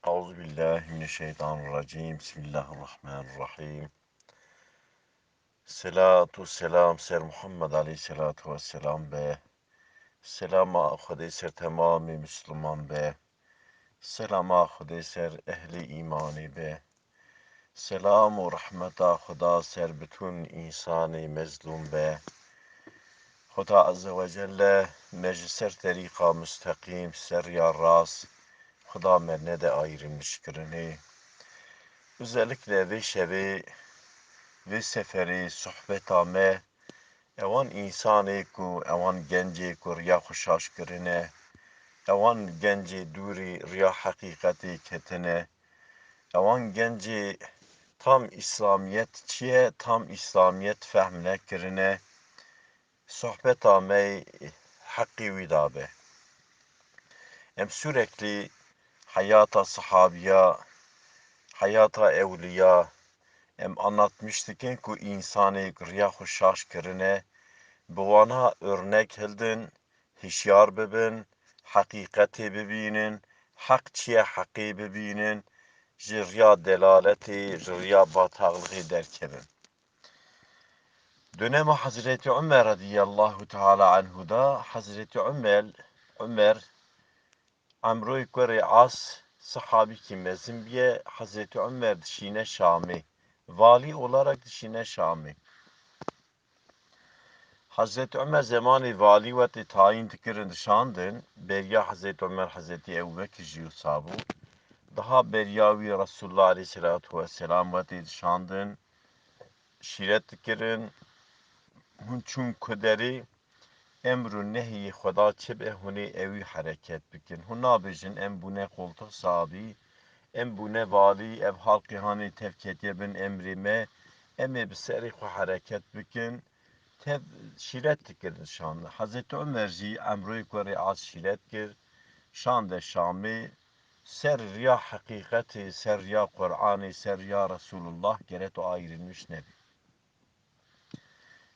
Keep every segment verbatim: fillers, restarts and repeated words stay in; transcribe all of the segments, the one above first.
Eûzubillahimineşşeytanirracîm. Bismillahirrahmanirrahîm. Selatu selam ser Muhammed aleyhisselatu vesselam be. Selama Xwedê ser temamê Müslüman be. Selama Xwedê ser ehlê îmanê be. Selam û rehmeta Xuda ser bitûn însanê mezlûm be. Xuda Azze ve Celle me ji ser terîqa musteqîm, ser riya rast, Xuda me nede ayrılmış kirinê. Özellikle vê şevê, vê seferê sohbeta me ewan însanê ku, ewan gencê ku riya xwe şaş kirine, ewan gencê dûrî riya heqîqetê ketine, ewan gencê tam îslamiyet çi ye, tam îslamiyet fehm nekirine, sohbeta me heqî wî dabe. Em sürekli heyata sahabiya, heyata ewliya, em anlatmiş dikin ku însanê riya xwe şaş kirine, bi wana örnek hildin, hişyar bibin, heqîqetê bibînin, heq çi ye heqê bibînin, ji riya delaletê, ji riya bataxlixê derkevin. Dönema Hazreti Ömer radiyallahu teala anhu da, Hazreti Ömer, Ömer, Amr û Kurê As sahabîkî mezin bûye, Hazreti Ömer dişîne Şamê. Valî olarak dişîne Şamê. Hazreti Ömer zemanê valî wetê tayîn dikirin, dişandin, beriya Hazreti Ömer, Hazreti Ebu Bekir jî wisa bû. Daha beriya wî Resulullah aleyhisselatu vesselam wetê dişandin, şîret dikirin. Hûn çûn ku derê, emr û nehyê Xweda çi be, hûn ê ewî hereket bikin. Hûn nabêjin, em bûne qoltix sahabî, em bûne valî, ev halqê hanê tev ketiye bin emrê me, em ê bi serê xwe hereket bikin. Tev şîret dikirin şan. Hazreti Ömer jî Amr û Kurê As şîret kir, şande Şamê, ser riya heqîqetê, ser riya Qur'anê, ser riya Resulullah gere tu ayrılmış nebî.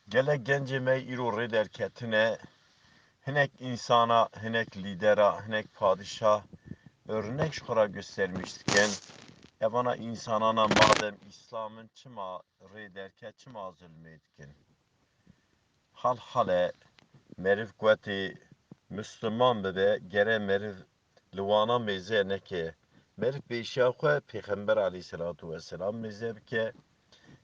Gelek gencê me îro rê derketine, hinek însana, hinek lîdera, hinek padişah örnek ji xwe re göstermiş dikin. Evana însanana madem îslam in, çima rê derket, çima zulmê dikin? Hal hal e, meriv wetê Müslüman bibe, gere meriv li wana mêze neke. Meriv pêşiya xwe Pêxember aleyhisselatu vesselam mêze bike.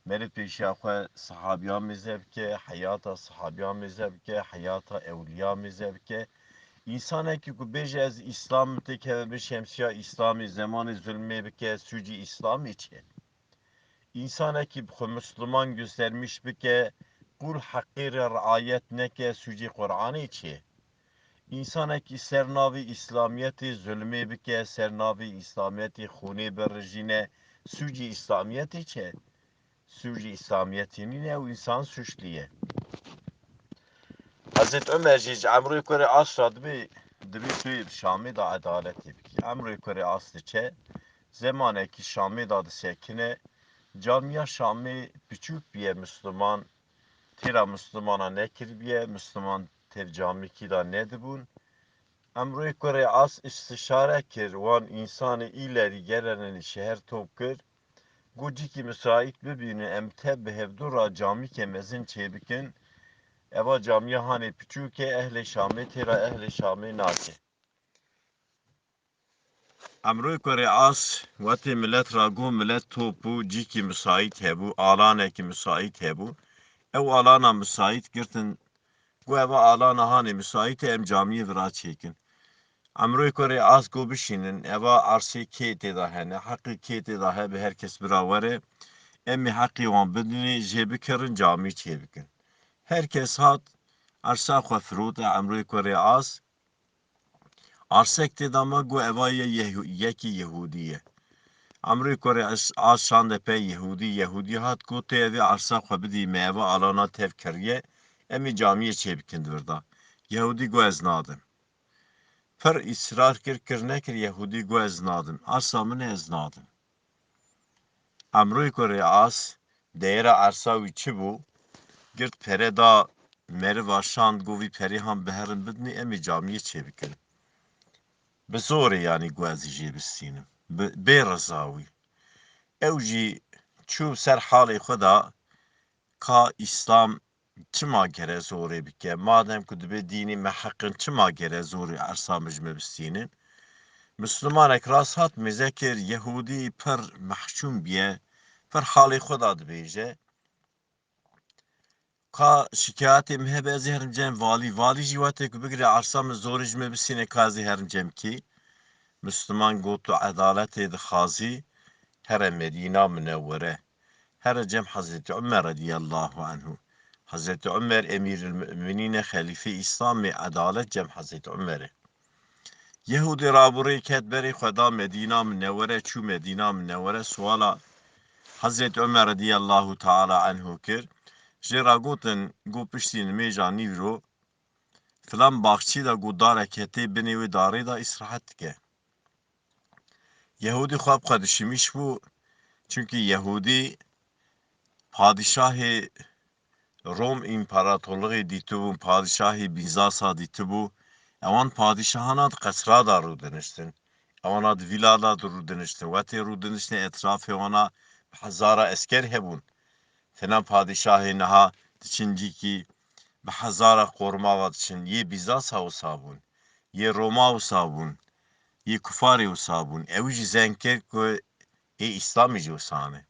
Meriv pêşiya xwe sahabiya mêze bike, heyata sahabiya mêze bike, heyata ewliya mêze bike. Însanekî ku bêje ez îslam im, têkeve bin şemsiya îslamê, zemanê zulmê bike, sûcî îslamê çi ye? Însanekî bi xwe Müslüman göstermiş bike, qûl heqê re riayet neke, sûcê Qur'anê çi ye? Însanekî ser navê îslamiyetê zulmê bike, ser navê îslamiyetê xûnê birijîne, sûcê îslamiyetê çi ye? Sûcê îslamiyetê nîne, ew însan suçlî ye. Hezret Ömer jî ji Emrû Kurê As re dibê, dibê tu yê bi Şamê de edaletê bikî. Emrû Kurê As diçe, zemanekî Şamê de disekine, camiya Şamê piçûk bûye, Misliman têra Mislimana nekiribiye, Misliman tev camîkî de nedibûn. Emrû Kurê As îstişare kir, wan însanê îlerî gelenin şeher top kir, got, cîkî misaît bibînin, em tev bi hevdu re camîkê mezin çêbikin. Eva camiya hanê piçûk e, ehlê Şamê têra ehlê Şamê nake. Emrû Kurê As wetê milet ra got, milet top bû, cîkî misaît hebû, alanekî misaît hebû. Ew alana misaît girtin, got, eva alana hanê misaît e, em camiyê vira çêkin. Emrû Kurê As got, bişînin, eva ersê kê tê de hene, heqê kê tê de hebe, her kes bira were, em ê heqê wan bidinê, jê bikirin, camî çêbikin. Her kes hat, ersa xwe firote Emrû Kurê As, ersek tê de ma, got, eva ye Yehu-, yekî Yehûdî ye. Emrû Kurê As, As şande pey Yehûdî, Yehûdî hat, got, tu evê ersa xwe bidî me, eva alana tev kiriye, em ê camiyê çêbikin di vir de. Yehûdî got, ez nadim. Pir îsrar kir, kir nekir, Yehûdî got, ez nadim. Ersa min e, ez nadim. Emrû Kurê As, deyra ersa wî çi bû? Girt pere da meriva, şand, got, vî perê han biherin bidinê, em ê camiyê çêbikin. bi zorê, yanî ku ez jê bistînim. Bi, bê reza wî. Ew jî çû ser halê xwe da ka Îslam çima gere zorê bike? Madem ku dibê dînî me heq in, çima gere zorê ersa min ji min bistînin? Mislimanek rast hat mêze kir, Yehûdî pir mehşûm biye, pir halê xwe da dibêje. Ka şikayetê min hebe, ez ê herim cem valî. Valî jî wetê ku bigire ersa min zorê ji min bistîne, ka ez ê herim cem kî? Misliman got, tu edaletê dixwazî, here Medîna Minewwere. Here cem Hezretî Umer radiyallahu anhu. Hezretî Umer emîril mu'minîn e, xelîfê Îslamê, edalet cem Hezretî Umer e. Yehûdî rabûrê ket berê xwe da Medîna Minewwere, çû Medîna Minewwere, suala Hezretî Umer radiyallahu teala anhu kir. Jê re gotin, got, piştî nimêja nîvro filan baxçî de, got, darek heye, tê binê wê darê de îstirahet dike. Yehûdî xwe bi xwe dişimîş bû, çunkî Yehûdî padîşahê Rom împaratorluğê dîtibû, padîşahê Bîzasa dîtibû. Ewan padîşahana di qesra de rûdiniştin. Ewana di vîla de rûdiniştin. Wetê rûdiniştin, etrafê wana bi hezara esker hebûn. Tena padîşahê niha diçin cîkî bi hezara qormava diçin. Yê Bîzasa wisa bûn. Yê Roma wisa bûn. Yê kufarê wisa bûn. Ew jî zen kir ku ê Îslamê jî wisa ne.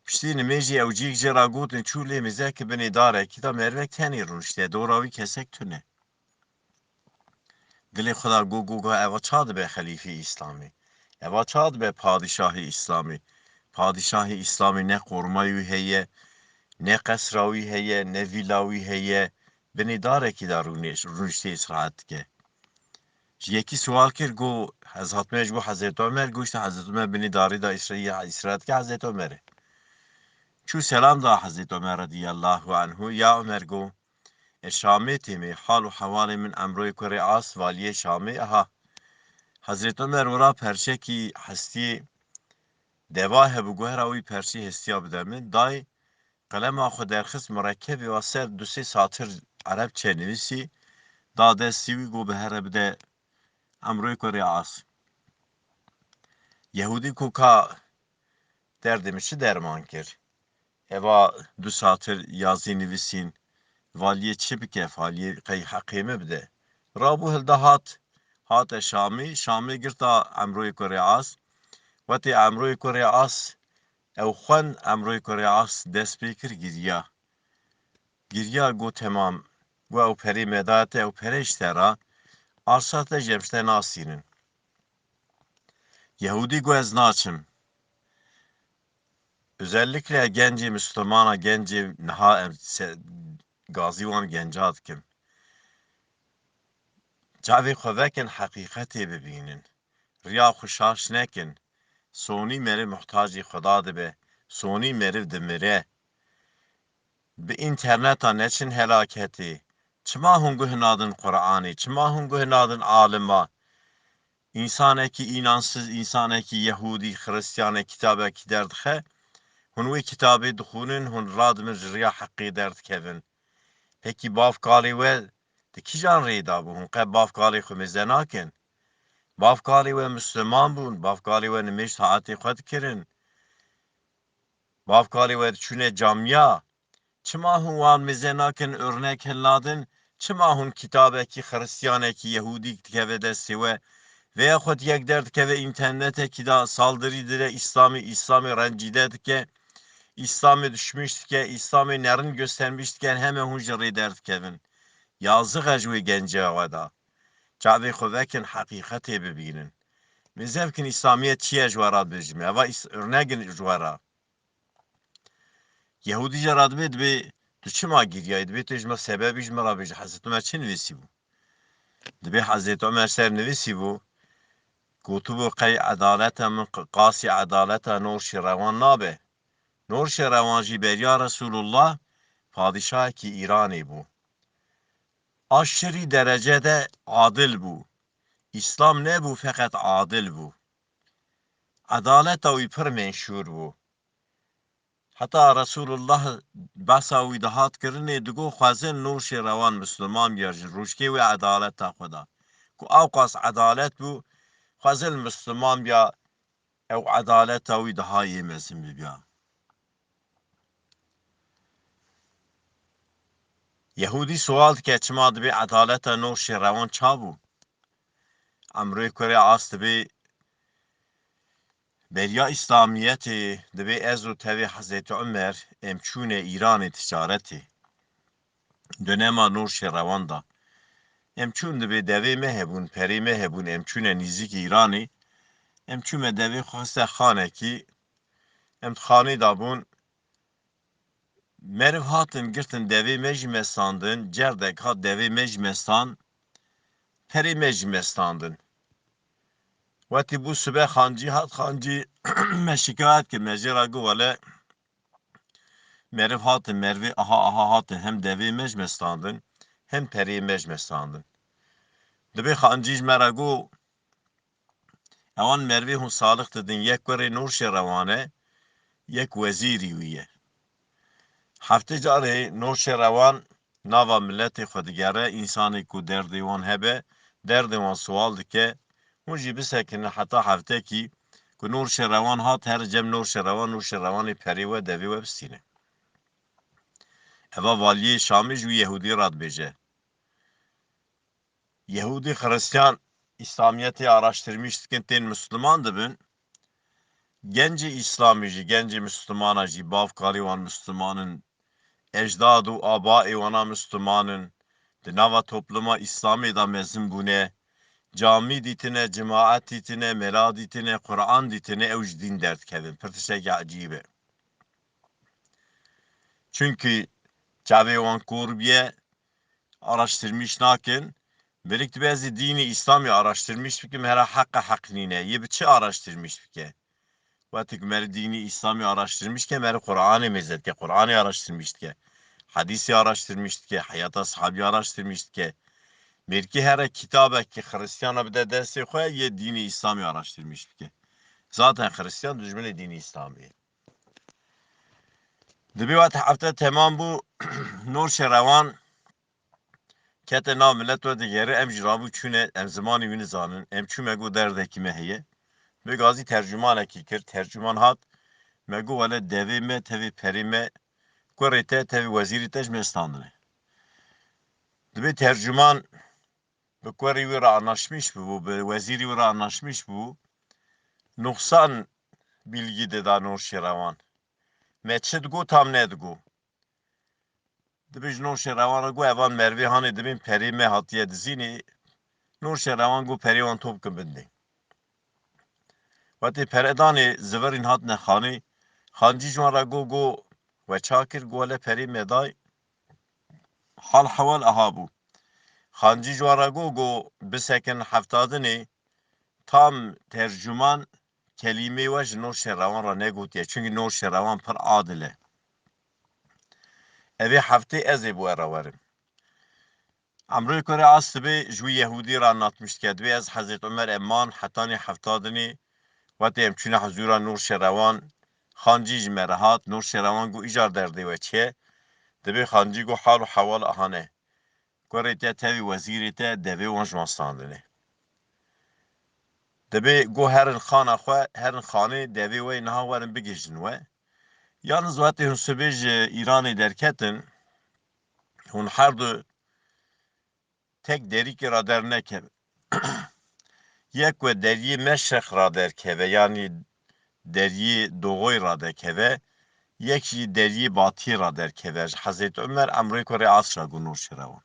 Piştî nimêjî ew cîk jê re gotin, çû lê mêzekî binê darekî de merivek tenê rûniştiye, dora wî kesek tune. Dilê xwe de got, got, got, eva ça dibe xelîfê Îslamê? Eva ça dibe padîşahê Îslamê? Padîşahê Îslamê ne qormay wî heye, ne qesra wî heye, ne vîla wî heye, binê darekî de rûnê-, rûniştê îstirahat dike. Ji yekî sual kir, got, ez hatime ji bo Hezretî Omer, goşte Hezretî Omer binê darî de îsra-, îsra dike Hezretî Omer e. Çû selam da Hezretî Omer radiyallahu anhu, ya Omer, got, e, Şamê têmê, hal û hewalê min Emroyê kurê As, valiyê Şamê, aha. Hezretî Omer wira perçekî hestiyê deva hebû, got, hera wî perçî hestiya bide min, day, qelema xwe derxist, mirekebê wa ser du sê satir erebçe nivîsî, da destî wî, got, bi here bide Emroyê kurê As. Yehûdî ku ka derdê min çi derman kir? Eva du satir yazî nivîsîn, valiyê çi bike, valiyê qey heqê min bide. Rabû hilda hat, hate Şamî, Şamê girta Emroyê kurê As. Wetê Emroyê kurê As, ew xwend, Emroyê kurê As dest pê kir giriya. Giriya, got, temam, got, ew perê me da te, ew pere ji te ra, arsa te jî em ji te nasînin. Yehûdî got, ez naçim. Özellikle gencê Müslümana, gencê niha em se-, gazî wan genca dikim. Çavê xwe vekin, heqîqetê bibînin. Riya xwe şaş nekin. Sonî meriv muhtacî Xweda dibe. Sonî meriv dimire. Bi înterneta neçin helaketê. Çima hûn guh nadin Qur'anê? Çima hûn guh nadin alima? Însanekî înansiz, însanekî yehûdî, xiristiyanek kitabekî derdixe, hûn wê kitabê dixwînin, hûn radibin ji riya heqê derdikevin. Pekî bavkalê we di kîjan rêyê de bû? Hûn qe bavkalê xwe mêze nakin? Bavkalê we Misliman bûn, bavkalê we nimêj taetê xwe dikirin. Bavkalê we diçûne camiya. Çima hûn wan mêze nakin, örnek hilnadin? Çima hûn kitabekî xiristiyanekî yehûdî dikeve destê we? Veya xwe yek derdikeve înternetekî de saldirî dide Îslamê, Îslamê rencîde dike, Îslamê dişmîş dike, Îslamê nerin göstermiş dike, heme hûn ji rê derdikevin. Yazix e ji wê gencê we de. Çavê xwe vekin, heqîqetê bibînin. Mêze bikin, Îslamiyet çi ye ji we re dibêjim. Eva îs-, örnek in ji we re. Yehûdî jê re dibê, dibê, tu çima giriyayî? Dibê tu ji me sebebî ji me re bêje, Hezretî Omer çi nivîsîbû? Dibê Hezretî Omer ser nivîsîbû, gotibû, qey edaleta min q-, qasî edaleta Nûrşîrewan nabe. Nûrşîrewan jî beriya Resûlullah padîşahekî Îranê bû. Aşirî derecede adil bû. Îslam nebû, feqet adil bû. Edaleta wî pir menşûr bû. Heta Resûlullah behsa wî dihat kirinê, digot, xwezin Nûrşîrewan Misliman biya, ji rûşkê wê edaleta xwe da. ku ewqas edalet bû, xwezil Misliman biya, ew edaleta wî daha yê mezin bibiya. Yehûdî sual dike, çima dibê edaleta Nûr Şêrewan ça bû? Emroyê kurê As dibê beriya Îslamiyetê, dibê ez û tevê Hezretî Umer em çûne Îranê ticaretê. Dönema Nûr Şêrewan da. Em çûn dibê devê me hebûn, perê me hebûn, em çûne nîzîkî Îranê. Em çûme devê xweste xanekî. Em di xanê da bûn. Meriv hatin girtin devê me jî mestandin, cerdek hat devê me jî mestan, perê me jî mestandin. Wetî bû sibe xancî hat, xancî me şikayet kir, me jê re got, wele meriv hatin, merivê aha aha hatin, hem devê me jî mestandin, hem perê me jî mestandin. Dibê xancî ji me re got, ewan merivê hûn salix didin, yek kurê Nûr Şêrewan e, yek wezîrî wî ye. Heftê carê Nûr Şêrewan nava miletê xwe digere, însanê ku derdê wan hebe, derdê wan siwal dike, hûn jî bisekinin heta heftekî ku Nûr Şêrewan hat, here cem Nûr Şêrewan, Nûr Şêrewanê perê we, devê we bistîne. Eva valiyê Şamê ji wî Yehûdî re dibêje. Yehûdî, Xiristiyan, Îslamiyetê araştirmîş dikin, tên Misliman dibin. Gencê Îslamî jî, gencê Mislimana jî, bav kalê wan Misliman in, ecdad û abaê wana Misliman in, di nava topluma Îslamê de mezin bûne, camî dîtine, cimaet dîtine, mela dîtine, Quran dîtine, ew ji dîn derdikevin. Pir tiştekî ecîb e. Çunkî çavê wan kor bûye, araştirmîş nakin. Mirik dibe ez ê dînî Îslamî araştirmîş bikim, hera heqa heq nîne. Yê bi çi araştirmîş bike? Wextê ku meriv dînî Îslamî araştirmîş dike, meriv Qur'anê mêze dike, Qur'anê araştirmîş dike. Hedîsê araştirmîş dike, heyata sahabî araştirmîş dike. Mêrkî here kitabekî Xiristiyana bide destê xwe, yê dînî Îslamî araştirmîş bike. Zaten Xiristiyan dijminê dînî Îslamî ye. Dibê wextê hefte temam bû, Nûr Şêrewan kete nav milet we digere, em jî rabû çûne, em zimanê wî nizanin, em çûme got derdekî me heye. Dibê gazî tercûmanekî kir, tercûman hat, me got wele devê me, tevê perê me, kurê te, tevê wezîrê te ji me standine. Dibê tercûman bi kurê wî re anlaşmîş bûbû, bi wezîrî wî re anlaşmîş bûbû, nuqsan bilgî dida Nûr Şêrewan. Me çi digot, tam nedigot. Dibê ji Nûr Şêrewan re got, evan merivê hanê dibên perê me hatiye dizînê, Nûr Şêrewan got, perê wan top bikin bindê. Wextê pere danê, zivirîn hatine xanê, xancî ji wan re got, got, we ça kir? Got, wele perê me day. Hal hewal aha bû. Xancî ji wan re got, got, bisekin heftadinê, tam tercûman kelîmê we ji Nûr Şêrewan re negotiye. Çunkî Nûr Şêrewan pir adil e. Evê heftê ez ê bi we re werim. Emroyê kurê As dibê ji wî Yehûdî re anlatmîş dike. Dibê ez Hezret Umer em man hetanî heftadinê, wextê em çûne huzûra Nûr Şêrewan, xancî ji me re hat, Nûr Şêrewan got, îcar derdê we çi ye? Dibê xancî got, hal û hewal aha ne. Kurê te, tevî wezîrê te, devê wan ji wan standine. Dibê got, herin xana xwe, herin xanê, devê we niha werin bigihîjin we. Yalnız wextê hûn sibê ji Îranê derketin, hûn her du tek derîkê re dernekevin. Yek we deriyê meşreq re derkeve, yanî deriyê doğoyê re derkeve, yek jî deriyê batiyê re derkeve. Ji Hezret Umer emroyê kurê As re got Nûr Şêrewan.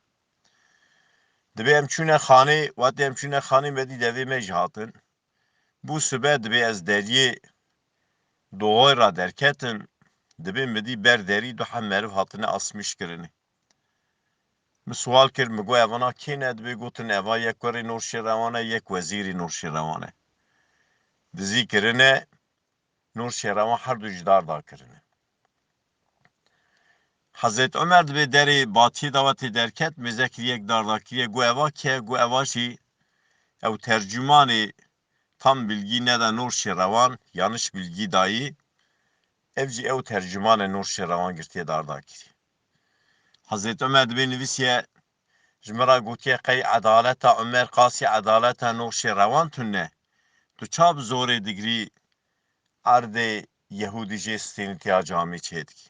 Dibê em çûne xanê, wextê em çûne xanê me dî devê me jî hatin. Bû sibe, dibê ez deriyê doğoyê re derketim, dibê mi dî ber derî du heb meriv hatine asmîş kirinê. Min siwal kir, min got, evana kê ne? Dibê gotin, eva yek kurê Nûr Şêrewan e, yek wezîrî Nûr Şêrewan e. Dizî kirine, Nûr Şêrewan her du ji dar da kirine. Hezret Umer dibê derê batiyê de wextê derket, mêze kiriye yek dar da kiriye, got, eva kê? Got, eva jî ew tercûmanê tam bilgî neda Nûr Şêrewan, yanlış bilgî dayî, ev jî ew tercûman e Nûr Şêrewan girtiye dar da kiriye. Hezret Umer dibê nivîsiye, Ji min re gotiye qey edaleta Omer Qasî edaleta Noşê Rewan tune. Tu ça bi zorê digirî erdê Yehûdî jê stênî tiya camî çêdikî.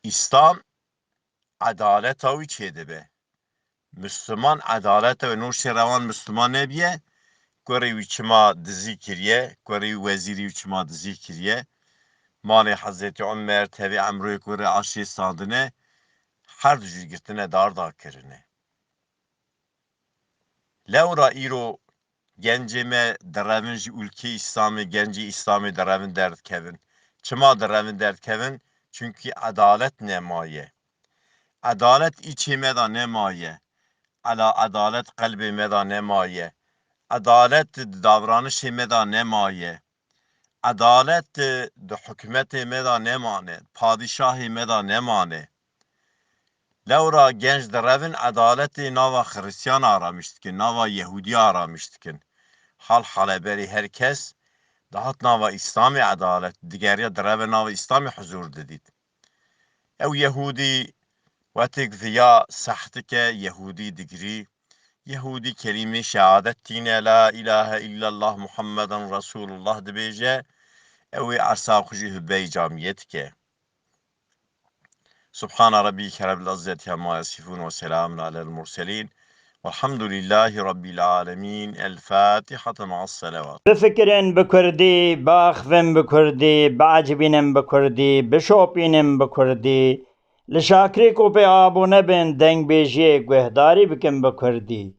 Îslam edaleta wî çêdibe. Misliman edaleta wê Noşê Rewan Misliman nebiye, kurê wî çima dizî kiriye, kurê wî wezîrî wî çima dizî kiriye. Malê Hezretî Omer, tevî emroyê kurê aşê standine, her du jî girtine darda kirine. Lewra îro gencê me direvin ji ûlkê Îslamê, gencê Îslamê direvin derdikevin. Çima direvin derdikevin? Çunkî edalet nemaye. Edalet îçê me de nemaye. Ela edalet qelbê me de nemaye. Edalet di davranişê me de nemaye. Edalet di hikûmetê me de nemane, padîşahê me de nemane. Lewra genc direvin edaletê nava Xiristiyana aramiş dikin, nava Yehûdiya aramiş dikin. Hal hale berê her kes dihat nava Îslamê edalet, digeriya direve nava Îslamê huzûr didît. Ew Yehûdî wetêk viya seh dike, Yehûdî digirî. Yehûdî kelîmê şehadet tîne, La ilahe illallah Muhammeden Resulullah dibêje. Ew ê ersa xwe jî hubeyî camiyê dike. Subhana Rabbike Rabbil İzzeti Amma Yasifun ve Selamun Alel Murselin. Velhamdülillahi Rabbil Alemin. El Fatiha ma'as salavat. Bifikirin bi kurdî, biaxivin bi kurdî, biecibînin bi kurdî, bişopînin bi kurdî. Li şakrî ku pê abûne bin, dengbêjiyê guhdarî bikin bi kurdî.